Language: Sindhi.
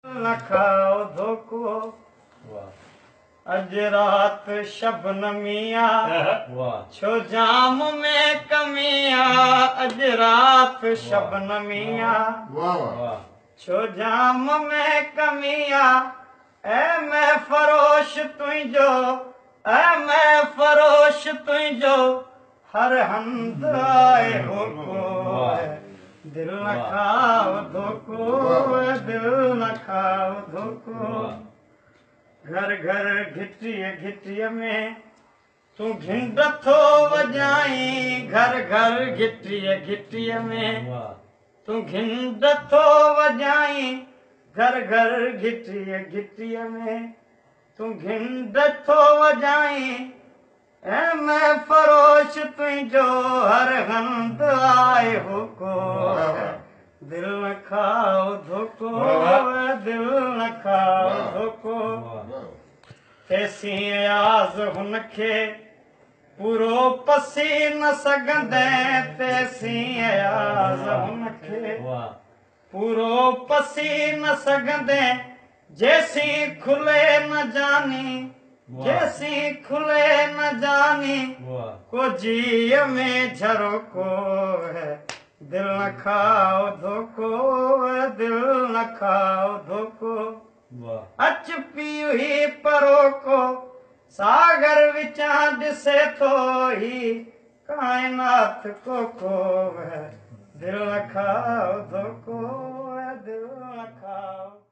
نه کائو ڌوڪو. اڄ رات شبنمي آ، ڇو جام ۾ ڪمي آ؟ اڄ رات شبنمي آ، ڇو جام ۾ ڪمي آ؟ اي مي فروش تنهنجو، اي مي فروش تنهنجو هر هنڌ آهي هوڪو. دل نه کائو ڌوڪو، دل نه کائو ڌوڪو. گهر گهر گهٽيءَ گهٽيءَ ۾ تون گهنڊ ٿو وڄائين. گهر گهر گهٽيءَ گهٽيءَ ۾ تون گهنڊ ٿو وڄائين. گهر گهر گهٽيءَ گهٽيءَ ۾ تون گهنڊ ٿو وڄائين. ۽ مي فروش تنهنجو هر هنڌ آهي هوڪو. دل نه کائو ڌوڪو، دل نه کائو ڌوڪو. تيسين اياز هن کي پورو پسي نه سگهندي، تيسين اياز هن کي پورو پسي نه سگهندي، جيسين کلي نه جاني، جيسين کلي نه جاني ڪو جيءَ ۾ جهروڪو. دل نه کائو ڌوڪو، دل نه کائو ڌوڪو. اچ پيءُ هي پروڪو، ساگر وچان ڏسي ٿو هي ڪائنات ڪوڪو. دل نه کائو ڌوڪو، دل نه کائو.